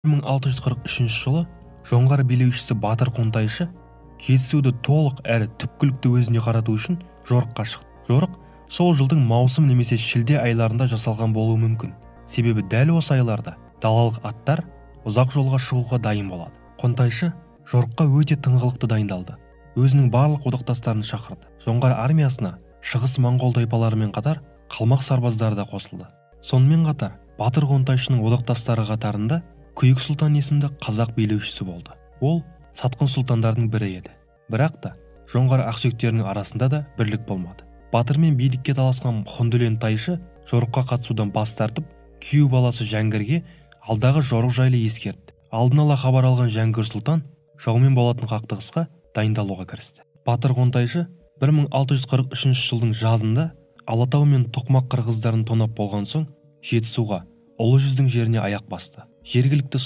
1643 жылы жоңғар билеушісі Батыр Қонтайшы Жетісуды толық әрі түпкілікті өзіне қарату үшін жорыққа шықты. Жорық сол жылдың маусым немесе шілде айларында жасалған болуы мүмкін. Себебі дәл осы айларда далалық аттар ұзақ жолға шығуға дайын болады. Қонтайшы жорыққа өте тыңғылықты дайындалды. Өзінің барлық одақтастарын шақырды. Жоңғар армиясына шығыс моңғол тайпаларымен қатар қалмақ сарбаздары да қосылды. Сонымен қатар Батыр Қонтайшының одақтастары қатарында Күйік сұлтан есімді қазақ билеушісі болды. Ол сатқын сұлтандардың бірі еді. Бірақ та жоңғар ақсүйектерінің арасында да бірлік болмады. Батырмен билікке таласқан Құндүлен тайшы жорыққа қатысудан бас тартып, күйеу баласы Жәңгірге алдағы жорық жайлы ескертті. Алдын ала хабар алған Жәңгір сұлтан жаумен болатын қақтығысқа дайындалуға кірісті. Батыр Қонтайшы 1643 жылдың жазында Алатау мен Тоқмақ қырғыздарын тонап болған соң Жетісуға, Ұлы жүздің жеріне аяқ басты. Жергілікті